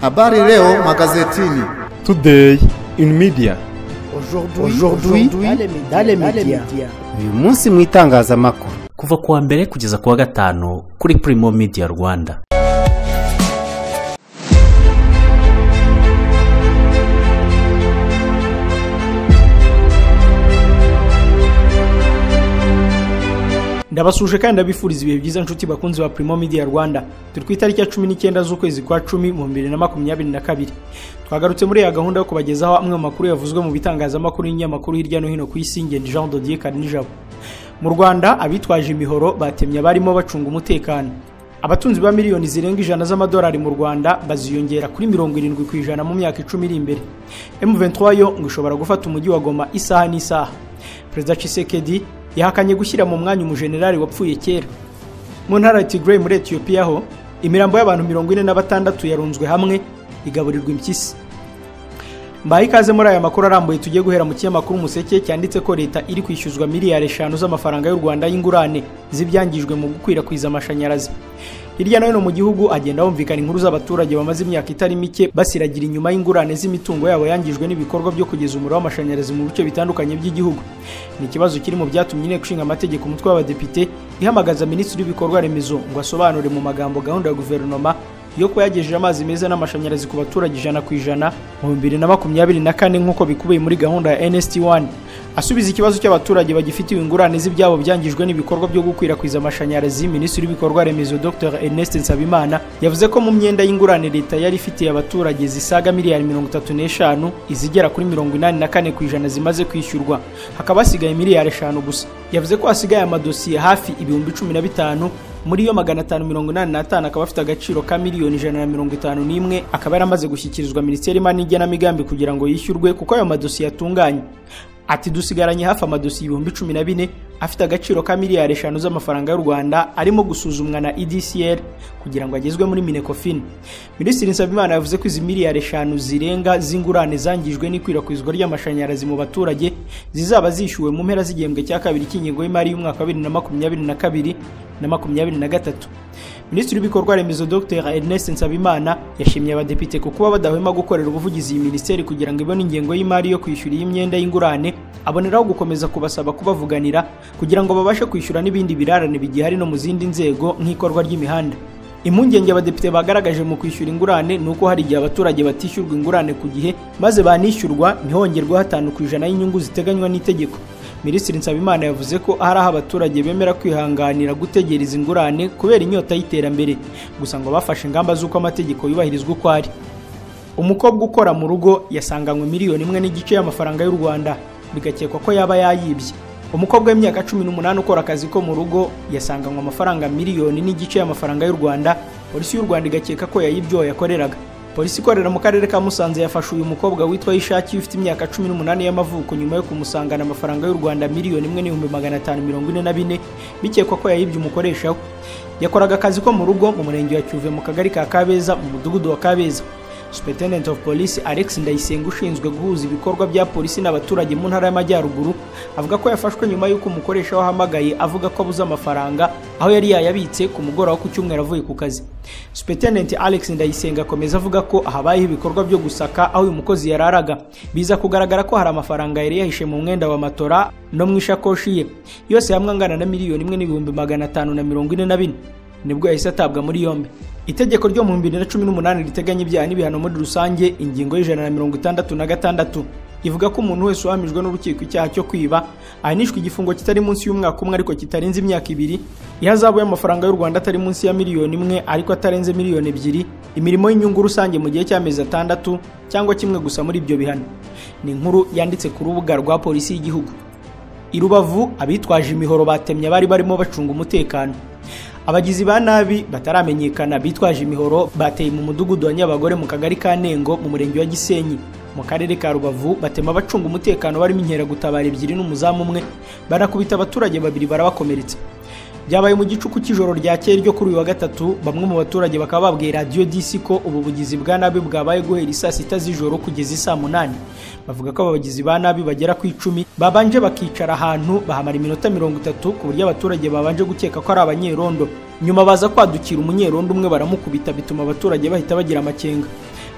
Habari leo magazetini. Today in media. Aujourd'hui dans les médias. Uyu munsi mu itangazamakuru. Kuva kuwa mbere kugeza kuwa gatanu kuri Primo Media Rwanda. Ndabasuje kandi ndabifuriza ibihe byiza nshuti bakunzi ba Primo Media Rwanda. Turi ku itariki ya 19 z'ukwezi kwa 10 mu 2022. Twagarutse muri ya gahunda yo kubagezaho amwe mu makuru yavuzwe mu bitangazamakuru n'inyamakuru hirya no hino ku isi. Nge Jean Dodier Karinijabo. Mu Rwanda abitwaje imihoro batemye abarimo bacunga umutekano. Abatunzi ba miliyoni zirenga 100 z'amadolari mu Rwanda baziyongera kuri 70% mu myaka 10 iri imbere. M23 yo ngo ishobora gufata umujyi wa Goma isaha n'isaha. Perezida Tshisekedi yahakanye gushyira mu mwanya umujenerali wapfuye kera. Mu ntara ya Tigray muri Ethiopia ho imirambo y'abantu 46 yarunzwe hamwe igaburirwa impyisi. Mbaye ikaze muri aya makuru arambuye. Tugiye guhera mu kinyamakuru Umuseke cyanditse ko leta iri kwishyuzwa miliyari 5 z'amafaranga y'u Rwanda y'ingurane z'ibyangijwe mu gukwirakwiza amashanyarazi. Hirya no hino mu gihugu agenda humvikana inkuru z'abaturage bamaze imyaka itari mike basiragira inyuma y'ingurane z'imitungo yabo yangijwe n'ibikorwa byo kugeza umuriro w'amashanyarazi mu bice bitandukanye by'igihugu. Ni ikibazo kiri mu byatumye inteko ishinga amategeko umutwe w'abadepite ihamagaza minisitiri w'ibikorwa remezo ngo asobanure mu magambo gahunda ya guverinoma yo kuba yagejeje amazi meza n'amashanyarazi ku baturage 100% mu 2024 nk'uko bikubiye muri gahunda ya NST1. Asubiza ikibazo cy'abaturage bagifitiwe ingurane z'ibyabo byangijwe n'ibikorwa byo gukwirakwiza amashanyarazi, minisitiri w'ibikorwa remezo Dr Ernest Nsabimana yavuze ko mu myenda y'ingurane leta yari ifitiye abaturage zisaga miliyari 35 izigera kuri 84% zimaze kwishyurwa, hakaba hasigaye miliyari 5 gusa. Yavuze ko hasigaye amadosiye hafi 15,000 muri yo 585 akaba afite agaciro ka miliyoni 151 akaba yaramaze gushyikirizwa Minisiteri y'Imari n'Igenamigambi kugira ngo yishyurwe kuko ayo madosiye atunganye. Ati dusigaranye hafi amadosiye 14,000 afite agaciro ka miliyari 5 z'amafaranga y'u Rwanda arimo gusuzumwa na EDCR kugira ngo agezwe muri Minecofin. Minisitiri Nsabimana yavuze ko izi miliyari 5 zirenga z'ingurane zangijwe n'ikwirakwizwa ry'amashanyarazi mu baturage zizaba zishyuwe mu mpera z'igihembwe cya kabiri cy'ingengo y'imari y'umwaka wa 2022 na 2023. Minisitiri w'ibikorwa remezo Dr Ernest Nsabimana yashimye abadepite ku kuba badahwema gukorera ubuvugizi iyi minisiteri kugira ngo ibone ingengo y'imari yo kwishyura iyi myenda y'ingurane, aboneraho gukomeza kubasaba kubavuganira kugira ngo babashe kwishyura n'ibindi birarane bigihari no mu zindi nzego nk'ikorwa ry'imihanda. Impungenge abadepite bagaragaje mu kwishyura ingurane ni uko hari igihe abaturage batishyurwa ingurane ku gihe maze banishyurwa ntihongerweho 5% y'inyungu ziteganywa n'itegeko. Minisitiri Nsabimana yavuze ko hari aho abaturage bemera kwihanganira gutegereza ingurane kubera inyota y'iterambere, gusa ngo bafashe ingamba z'uko amategeko yubahirizwa uko ari. Umukobwa ukora mu rugo yasanganywe miliyoni 1.5 y'amafaranga y'u Rwanda, bigakekwa ko yaba yayibye. Umukobwa w'imyaka 18 ukora akazi ko mu rugo yasanganywe amafaranga miliyoni 1.5 y'amafaranga y'u Rwanda, polisi y'u Rwanda igakeka ko yayibye uwo yakoreraga. Polisi ikorera mu karere ka Musanze yafashe uyu mukobwa witwa Ishaki ufite imyaka 18 y'amavuko nyuma yo kumusangana amafaranga y'u Rwanda miliyoni 1,544 bikekwa ko yayibye umukoresha we. Yakoraga akazi ko mu rugo mu murenge wa Cyuve mu kagari ka Kabeza mu mudugudu wa Kabeza. Superintendent of Police Alex Ndayisenga ushinzwe guhuza ibikorwa bya polisi n'abaturage mu ntara y'Amajyaruguru avuga ko yafashwe nyuma y'uko umukoresha wahamagaye avuga ko abuze amafaranga aho yari yayabitse ku mugoroba ku cyumweru avuye ku kazi. Superintendent Alex Ndayisenga akomeza avuga ko habayeho ibikorwa byo gusaka aho uyu mukozi yararaga, biza kugaragara ko hari amafaranga yari yahishe mu mwenda wa matora no mu ishakoshi ye yose hamwe angana na miliyoni 1,544, nibwo yahise atabwa muri yombi. Itegeko ryo mu 2018 riteganya ibyaha n'ibihano muri rusange, ingingo y'166 ivuga ko umuntu wese uhamijwe n'urukiko icyaha cyo kwiba ahanishwa igifungo kitari munsi y'umwaka umwe ariko kitarenze imyaka 2, ihazabu y'amafaranga y'u Rwanda atari munsi ya miliyoni 1 ariko atarenze miliyoni 2, imirimo y'inyungu rusange mu gihe cy'amezi 6 cyangwa kimwe gusa muri ibyo bihano. Ni inkuru yanditse ku rubuga rwa polisi y'igihugu. I Rubavu abitwaje imihoro batemye abari barimo bacunga umutekano. Abagizi ba nabi bataramenyekana bitwaje imihoro bateye mu mudugudu wa Nyabagore mu kagari ka Nengo mu murenge wa Gisenyi mu karere ka Rubavu, batema abacunga umutekano barimo inkeragutabara 2 n'umuzamu umwe, banakubita abaturage 2 barabakomeretsa. Byabaye mu gicuku cy'ijoro ryakeye ryo kuri uyu wa gatatu. Bamwe mu baturage bakaba babwiye Radio DC ko ubu bugizi bwa nabi bwabaye guhera isaa 6 z'ijoro kugeza isaa 8. Bavuga ko abagizi ba nabi bagera ku 10 babanje bakicara ahantu bahamara iminota 30 ku buryo abaturage babanje gukeka ko ari abanyerondo. Nyuma baza kwadukira umunyerondo umwe baramukubita, bituma abaturage bahita bagira amakenga.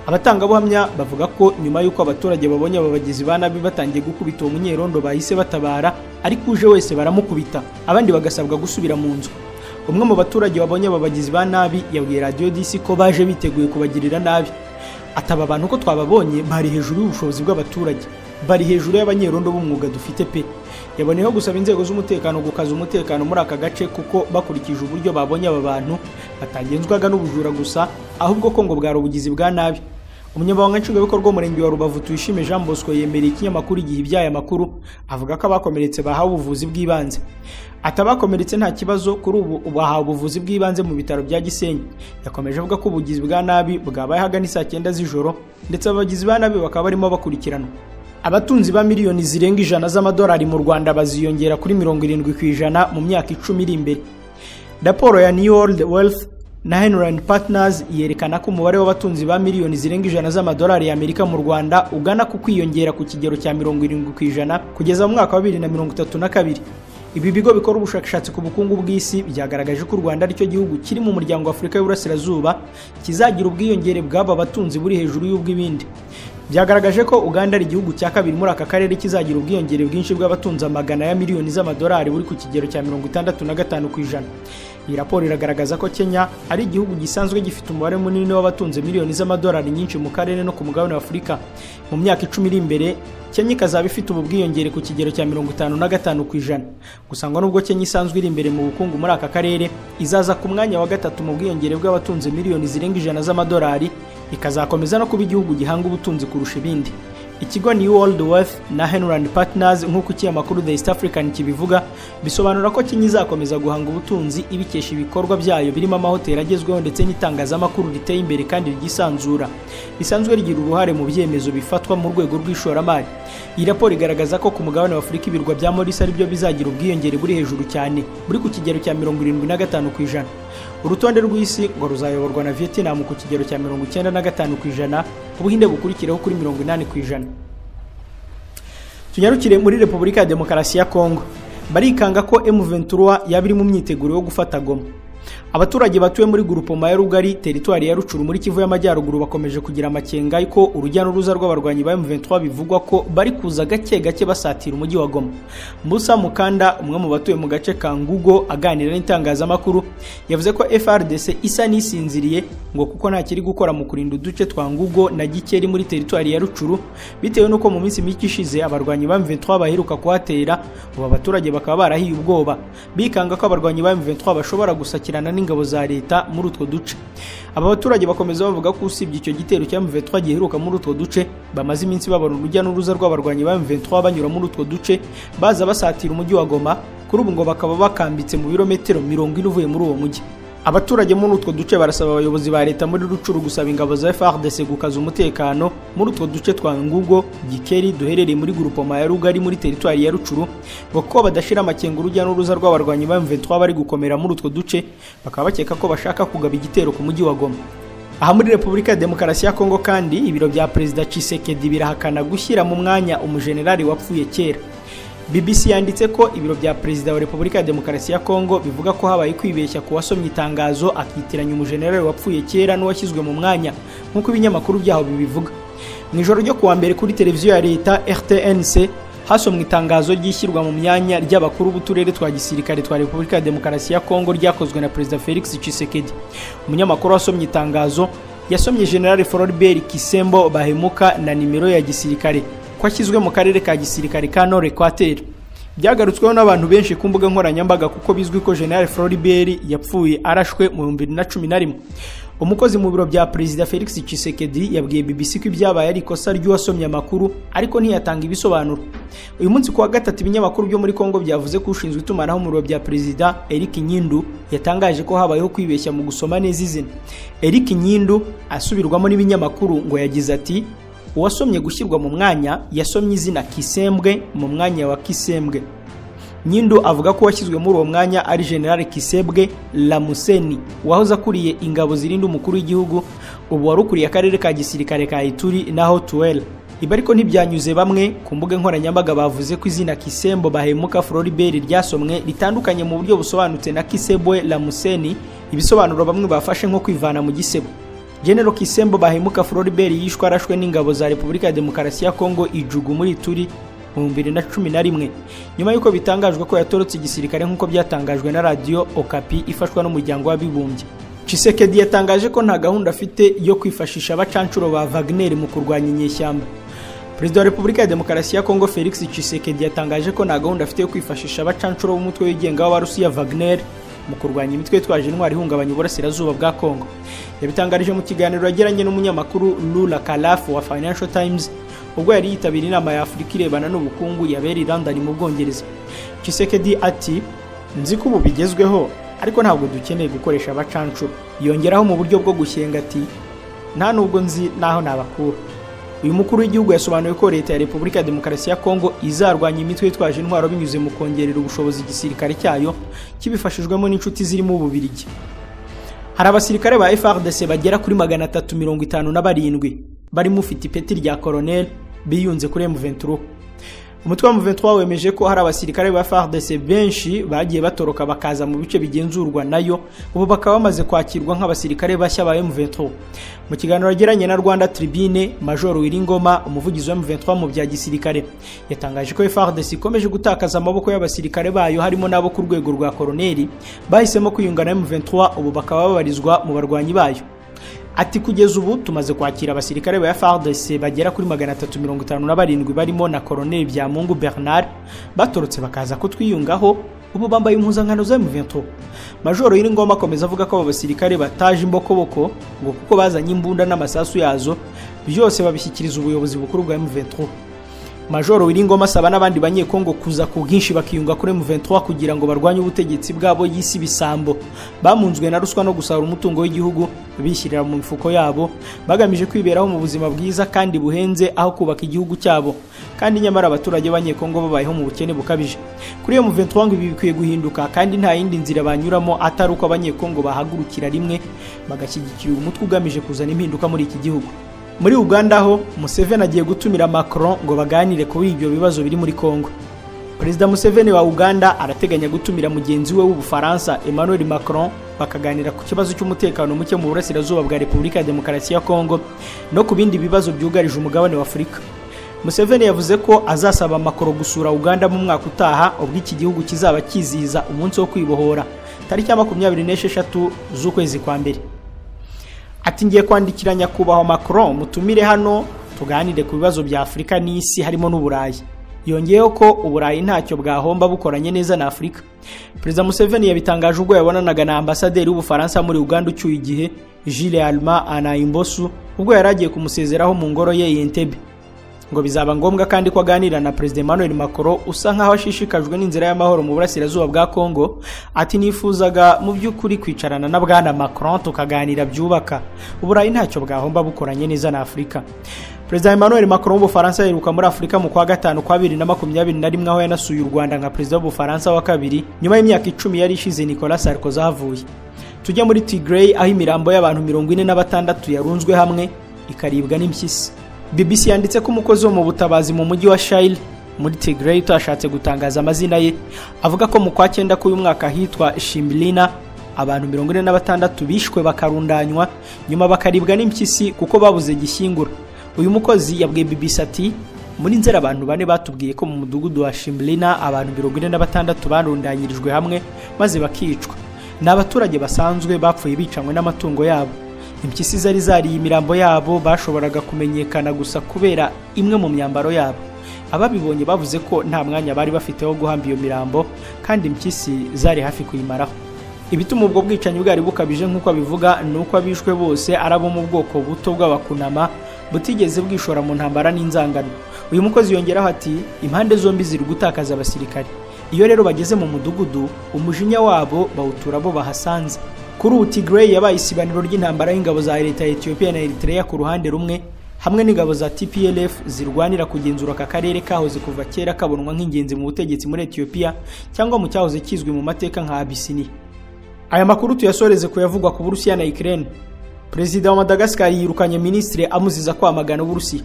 Abatangabuhamya bavuga ko nyuma y'uko abaturage babonye aba bagizi ba nabi batangiye gukubita uwo munyerondo bahise batabara, ariko uje wese baramukubita, abandi bagasabwa gusubira mu nzu. Umwe mu baturage babonye aba bagizi ba nabi yabwiye Radio DC ko baje biteguye kubagirira nabi. Ataba abantu ko twababonye bari hejuru y'ubushobozi bw'abaturage, bari hejuru y'abanyerondo b'umwuga dufite pe. Yaboneyeho gusaba inzego z'umutekano gukaza umutekano muri aka gace kuko bakurikije uburyo babonye aba bantu batagenzwaga n'ubujura gusa, ahubwo ko ngo bwari ubugizi bwa nabi. Umunyamabanga nshingwabikorwa w'umurenge wa Rubavu Tuyishime Jean Bosco yemereye ikinyamakuru Igihe iby'aya makuru, avuga ko abakomeretse bahawe ubuvuzi bw'ibanze. Atabakomeretse nta kibazo, kuri ubu bahawe ubuvuzi bw'ibanze mu bitaro bya Gisenyi. Yakomeje avuga ko ubugizi bwa nabi bwabaye ahagana saa 9 z'ijoro, ndetse abagizi ba nabi bakaba barimo bakurikiranwa. Abatunzi ba miliyoni zirenga 100 z'amadolari mu Rwanda baziyongera kuri 70% mu myaka 10 iri imbere. Raporo ya New World Wealth na Henry Partners yerekana ko umubare w'abatunzi ba miliyoni zirenga 100 z'amadolari y'Amerika mu Rwanda ugana ku kwiyongera ku kigero cya 70% kugeza mu mwaka wa 2032. Ibi bigo bikora ubushakashatsi ku bukungu bw'isi byagaragaje ko u Rwanda aricyo gihugu kiri mu muryango wa Afurika y'Uburasirazuba kizagira ubwiyongere bw'aba batunzi buri hejuru y'ubw'ibindi. Byagaragaje ko Uganda ari igihugu cya kabiri muri aka karere kizagira ubwiyongere bwinshi bw'abatunzi amagana ya miliyoni z'amadolari buri ku kigero cya 65%. Iyi raporo iragaragaza ko Kenya ari igihugu gisanzwe gifite umubare munini w'abatunze miliyoni z'amadolari nyinshi mu karere no ku mugabane wa Afurika. Mu myaka 10 iri imbere, Kenya ikazaba ifite ubu bwiyongere ku kigero cya 55%. Gusa ngo nubwo Kenya isanzwe iri imbere mu bukungu muri aka karere, izaza ku mwanya wa gatatu mu bwiyongere bw'abatunze miliyoni zirenga 100 z'amadolari, ikazakomeza no kuba igihugu gihanga ubutunzi kurusha ibindi. Ikigo New World Wealth na Henry Partners nk'uko ikinyamakuru The East African kibivuga, bisobanura ko Kenya izakomeza guhanga ubutunzi ibikesha ibikorwa byayo birimo amahoteli agezweho ndetse n'itangazamakuru riteye imbere kandi ryisanzura, risanzwe rigira uruhare mu byemezo bifatwa mu rwego rw'ishoramari. Iyi raporo igaragaza ko ku mugabane wa Afurika ibirwa bya Maurice aribyo bizagira ubwiyongere buri hejuru cyane, buri ku kigero cya 75%. Urutonde rw'isi ngo ruzayoborwa na Vietnam ku kigero cya 95%, Ubuhinde bukurikiraho kuri 80%. Tunyarukire muri Repubulika ya Demokarasi ya Kongo. Barikanga ko M23 yaba iri mu myiteguro yo gufata Goma. Abaturage batuye muri Groupement ya Rugari, teritwari ya Rucuru muri Kivu y'Amajyaruguru bakomeje kugira amakenga ko urujya n'uruza rw'abarwanyi ba M23 bivugwa ko bari kuza gake gake basatira umujyi wa Goma. Musa Mukanda, umwe mu batuye mu gace ka Ngugo, aganira n'itangazamakuru, yavuze ko FRDC isa n'isinziriye ngo kuko nta kiri gukora mu kurinda uduce twa Ngugo na Gikeri muri teritwari ya Rucuru, bitewe n'uko mu minsi mike ishize abarwanyi ba M23 baheruka kuhatera, ubu abaturage bakaba barahiye ubwoba, bikanga ko abarwanyi ba M23 bashobora gusakirana n'ingabo za leta muri utwo duce. Aba baturage bakomeza bavuga ko usibye icyo gitero cya M23 giheruka muri utwo duce, bamaze iminsi babona urujya n'uruza rw'abarwanyi ba M23 banyura muri utwo duce baza basatira umujyi wa Goma, kuri ubu ngo bakaba bakambitse mu birometero 40 uvuye muri uwo mujyi. Abaturage muri utwo duce barasaba abayobozi ba leta muri Rucuru gusaba ingabo za FARDC gukaza umutekano muri utwo duce twa Ngugo, Gikeri duherereye muri Groupement ya Rugari muri teritwari ya Rucuru, ngo kuko badashira amakenga urujya n'uruza rw'abarwanyi ba M23 bari gukomera muri utwo duce, bakaba bakeka ko bashaka kugaba igitero ku mujyi wa Goma. Aha muri Repubulika ya Demokarasi ya Kongo kandi, ibiro bya Perezida Tshisekedi birahakana gushyira mu mwanya umujenerali wapfuye kera. BBC yanditse ko ibiro bya Perezida wa Repubulika ya Demokarasi ya Kongo bivuga ko habaye kwibeshya ku wasomye itangazo akitiranya umujenerali wapfuye kera n'uwashyizwe mu mwanya, nk'uko ibinyamakuru byaho bibivuga. Mu ijoro ryo kuwa mbere kuri televiziyo ya leta RTNC hasomwe itangazo ry'ishyirwa mu myanya ry'abakuru b'uturere twa gisirikare twa Repubulika ya Demokarasi ya Kongo ryakozwe na Perezida Felix Tshisekedi. Umunyamakuru wasomye itangazo yasomye General Floribert Kisembo Bahemuka na nimero ya gisirikare ko ashyizwe mu karere ka gisirikare ka Nord Equateur. Byagarutsweho n'abantu benshi ku mbuga nkoranyambaga kuko bizwi ko General Floribert yapfuye arashwe mu 2011. Umukozi mu biro bya Perezida Felix Tshisekedi yabwiye BBC ko ibyabaye ari ikosa ry'uwasomye amakuru, ariko ntiyatanga ibisobanuro. Uyu munsi kuwa gatatu ibinyamakuru byo muri Kongo byavuze ko ushinzwe itumanaho mu biro bya Perezida Eric Nyindu yatangaje ko habayeho kwibeshya mu gusoma neza izina. Eric Nyindu asubirwamo n'ibinyamakuru ngo yagize ati: uwasomye gushyirwa mu mwanya yasomye izina Kisembwe mu mwanya wa Kisembwe. Nyindu avuga ko washyizwe muri uwo mwanya ari General Kisebwe Lamuseni wahoze akuriye ingabo zirinda umukuru w'igihugu, ubu wari ukuriye akarere ka gisirikare ka Ituri naho Tuel. Ibi ariko ntibyanyuze bamwe ku mbuga nkoranyambaga bavuze ko izina Kisembo Bahemuka Floribert ryasomwe ritandukanye mu buryo busobanutse na Kisebwe Lamuseni, ibisobanuro bamwe bafashe nko kwivana mu gisebo. General Kisembo Bahemuka Floribert yishwe arashwe n'ingabo za Repubulika ya Demokarasi ya Kongo ijugu muri Ituri mu 2011 nyuma y'uko bitangajwe ko yatorotse igisirikare nk'uko byatangajwe na Radio Okapi ifashwa n'umuryango w'abibumbye. Tshisekedi yatangaje ko nta gahunda afite yo kwifashisha abacancuro ba Wagner mu kurwanya inyeshyamba. Perezida wa Repubulika ya Demokarasi ya Kongo Felix Tshisekedi yatangaje ko nta gahunda afite yo kwifashisha abacancuro b'umutwe wigenga w'Abarusiya Wagner mu kurwanya imitwe yitwaje intwari ihungabanya uburasirazuba bwa Kongo. Yabitangarije mu kiganiro yagiranye n'umunyamakuru Lula Kalaf wa Financial Times ubwo yari yitabiriye inama ya Afurika irebana n'ubukungu yabereye i London mu Bwongereza. Tshisekedi ati: "Nzi ko ubu bigezweho ariko ntabwo dukeneye gukoresha abacancuro." Yongeraho mu buryo bwo gushyenga ati: "Nta nubwo nzi naho nabakura." Uyu mukuru w'igihugu yasobanuye ko leta ya Repubulika ya Demokarasi ya Kongo izarwanya imitwe yitwaje intwaro binyuze mu kongerera ubushobozi igisirikare cyayo kibifashijwemo n'inshuti zirimo Ububiligi. Hari abasirikare ba FARDC bagera kuri 357 barimo ufite ipeti rya colonel biyunze kuri M23. Umutwe wa M23 wemeje ko hari abasirikare ba FARDC benshi bagiye batoroka bakaza mu bice bigenzurwa nayo, ubu bakaba bamaze kwakirwa nk'abasirikare bashya ba M23. Mu kiganiro yagiranye na Rwanda Tribune, Major Wiringoma, umuvugizi wa M23 mu bya gisirikare, yatangaje ko FARDC ikomeje gutakaza amaboko y'abasirikare bayo harimo n'abo ku rwego rwa koroneri bahisemo kwiyunga na M23, ubu bakaba babarizwa mu barwanyi bayo. Ati: "Kugeza ubu tumaze kwakira abasirikare ba FARDC bagera kuri 357 barimo na Colonel Byamungu Bernard batorotse bakaza kutwiyungaho, ubu bambaye impuzankano za M23." Majoro Yiringoma akomeza avuga ko abo basirikare bataje imbokoboko ngo kuko bazanye imbunda n'amasasu yazo byose babishyikiriza ubuyobozi bukuru bwa M23. Majoro Wiringoma asaba n'abandi banyekongo kuza ku bwinshi bakiyunga kuri M23 kugira ngo barwanye ubutegetsi bwabo yisi bisambo bamunzwe na ruswa no gusahura umutungo w'igihugu bishyirira mu mifuko yabo bagamije kwiberaho mu buzima bwiza kandi buhenze aho kubaka igihugu cyabo, kandi nyamara abaturage b'abanyekongo babayeho mu bukene bukabije. Kuri M23 ngo ibi bikwiye guhinduka kandi nta yindi nzira banyuramo atari uko abanyekongo bahagurukira rimwe bagashyigikira umutwe ugamije kuzana impinduka muri iki gihugu. Muri Uganda ho Museveni agiye gutumira Macron ngo baganire kuri ibyo bibazo biri muri Kongo. Perezida Museveni wa Uganda arateganya gutumira mugenzi we w'Ubufaransa Emmanuel Macron bakaganira ku kibazo cy'umutekano muke mu burasirazuba bwa Repubulika ya Demokarasi ya Kongo no ku bindi bibazo byugarije umugabane wa Afurika. Museveni yavuze ko azasaba Macron gusura Uganda mu mwaka utaha ubwo iki gihugu kizaba kizihiza umunsi wo kwibohora tariki ya 26 z'ukwezi kwa mbere. Ati: "Ngiye kwandikira nyakubahwa Macron mutumire hano tuganire ku bibazo bya Afurika n'isi harimo n'Uburayi." Yongeyeho ko Uburayi ntacyo bwahomba bukoranye neza na Afurika. Perezida Museveni yabitangaje ubwo yabonanaga na ambasaderi w'Ubufaransa muri Uganda ucyuye igihe Gilles Alma Anaimbosu ubwo yari agiye kumusezeraho mu ngoro ye Entebbe. Ngo bizaba ngombwa kandi ko aganira na Perezida Emmanuel Macron usa nkaho ashishikajwe n'inzira y'amahoro mu burasirazuba bwa Kongo. Ati: "Nifuzaga mu by'ukuri kwicarana na Bwana Macron tukaganira byubaka. Uburayi ntacyo bwahomba bukoranye neza na Afurika." Perezida Emmanuel Macron w'Ubufaransa yaheruka muri Afurika mu kwa gatanu kwa 2021 aho yanasuye u Rwanda nka perezida w'Ubufaransa wa kabiri nyuma y'imyaka 10 yari ishize Nicolas Sarkozy ahavuye. Tujya muri Tigray aho imirambo y'abantu 46 yarunzwe hamwe ikaribwa n'impyisi. BBC yanditse ko umukozi wo mu butabazi mu mujyi wa Shire muri Tigray utashatse gutangaza amazina ye avuga ko mu kwa cyenda k'uyu mwaka hitwa Shimbilina abantu 46 bishwe bakarundanywa nyuma bakaribwa n'impyisi kuko babuze gishyingura. Uyu mukozi yabwiye BBC ati: "Muri Nzeri abantu bane batubwiye ko mu mudugudu wa Shimbilina abantu 46 barundanyirijwe hamwe maze bakicwa. Ni abaturage basanzwe bapfuye bicanywe n'amatungo yabo. Impyisi zari zariye imirambo yabo bashoboraga kumenyekana gusa kubera imwe mu myambaro yabo. Ababibonye bavuze ko nta mwanya bari bafite wo guhamba iyo mirambo kandi impyisi zari hafi kuyimaraho." Ibituma ubwo bwicanyi bwari bukabije nk'uko abivuga ni uko abishwe bose ari abo mu bwoko buto bw'abakunama butigeze bwishora mu ntambara n'inzangano. Uyu mukozi yongeraho ati: "Impande zombi ziri gutakaza abasirikare. Iyo rero bageze mu mudugudu umujinya wabo bawutura bo bahasanze." Kuri ubu Tigray yabaye isibaniro ry'intambara y'ingabo za leta ya Ethiopia na Eritrea ku ruhande rumwe hamwe n'ingabo za TPLF zirwanira kugenzura aka karere kahoze kuva kera kabonwa nk'ingenzi mu butegetsi muri Ethiopia cyangwa mu cyahoze kizwi mu mateka nka Abyssinia. Aya makuru tuyasoreze kuyavugwa ku Burusiya na Ukraine. Perezida wa Madagascar yirukanye minisitiri amuziza kwamagana Uburusiya.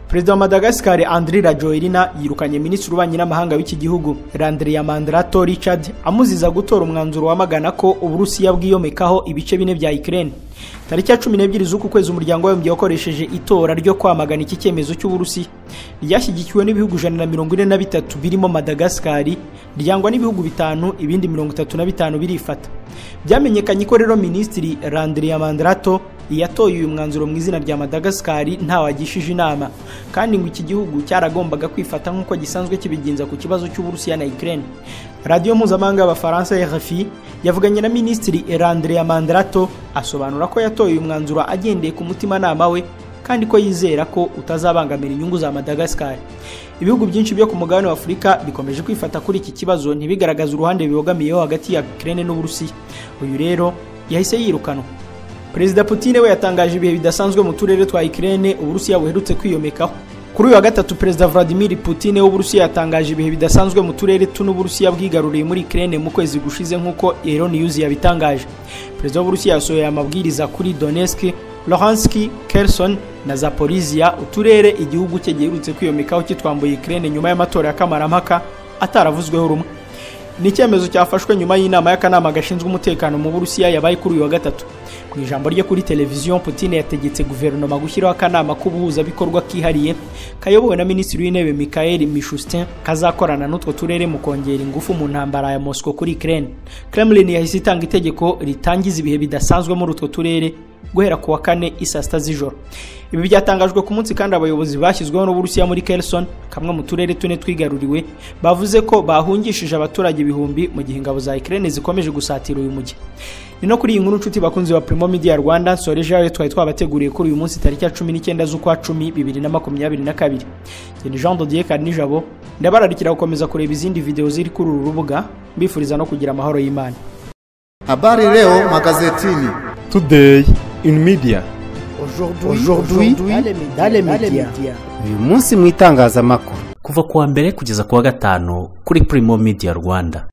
Perezida wa Madagascar Andry Rajoelina yirukanye minisitiri w'ububanyi n'amahanga w'iki gihugu Randriamandrato Richard amuziza gutora umwanzuro wamagana ko Uburusiya bwiyomekaho ibice bine bya Ukraine. Tariki ya 12 z'uku kwezi umuryango w'abibumbye wakoresheje itora ryo kwamagana iki cyemezo cy'Uburusiya ryashyigikiwe n'ibihugu 143 birimo Madagascar, ryangwa n'ibihugu 5, ibindi 35 birifata. Byamenyekanye ko rero minisitiri Randriamandrato yatoye uyu mwanzuro mu izina rya Madagascar ntawagishije inama, kandi ngo iki gihugu cyaragombaga kwifata nk'uko gisanzwe kibigenza ku kibazo cy'Uburusiya na Ukraine. Radiyo mpuzamahanga y'Abafaransa RFI yavuganye na minisitiri Randriamandrato asobanura ko yatoye uyu mwanzuro agendeye ku mutimanama we kandi ko yizera ko utazabangamira inyungu za Madagascar. Ibihugu byinshi byo ku mugabane wa Afurika bikomeje kwifata kuri iki kibazo ntibigaragaza uruhande bibogamiyeho hagati ya Ukraine n'Uburusiya. Uyu rero yahise yirukanwa. Perezida Putin we yatangaje ibihe bidasanzwe mu turere twa Ukraine Uburusiya buherutse kwiyomekaho. Kuri uyu wa gatatu Perezida Vladimir Putin w'Uburusiya yatangaje ibihe bidasanzwe mu turere tuno Uburusiya bwigaruriye muri Ukraine mu kwezi gushize nk'uko Ero News yabitangaje. Perezida w'Uburusiya yasohoye amabwiriza kuri Donetsk, Luhansk, Kherson na Zaporizhia, uturere igihugu cye giherutse kwiyomekaho kitwambuye Ukraine nyuma y'amatora ya kamarampaka ataravuzweho rumwe. Ni icyemezo cyafashwe nyuma y'inama y'akanama gashinzwe umutekano mu Burusiya yabaye kuri uyu wa gatatu. Mu ijambo rye kuri televiziyo, Putin yategetse guverinoma gushyiraho akanama k'ubuhuzabikorwa kihariye kayobowe na Minisitiri w'Intebe Mikhail Mishustin kazakorana n'utwo turere mu kongera ingufu mu ntambara ya Moscow kuri Ukraine. Kremlin yahise itanga itegeko ritangiza ibihe bidasanzwe muri utwo turere guhera ku wa kane isaa sita z'ijoro. Ibi byatangajwe ku munsi kandi abayobozi bashyizweho n'Uburusiya muri Kherson, kamwe mu turere tune twigaruriwe, bavuze ko bahungishije abaturage ibihumbi mu gihe ingabo za Ukraine zikomeje gusatira uyu mujyi. Ni no kuri iyi nkuru, nshuti bakunzi ba Primo Media Rwanda, nsoreje ayo twari twabateguriye kuri uyu munsi tariki ya 19 z'ukwa 10 2022. Njye Jean Dodier Karinijabo, ndabararikira gukomeza kureba izindi video ziri kuri uru rubuga, mbifuriza no kugira amahoro y'Imana. Habari leo magazetini. Today in media. Aujourd'hui dans les médias. Uyu munsi mu itangazamakuru. Kuva ku wa mbere kugeza ku wa gatanu kuri Primo Media Rwanda.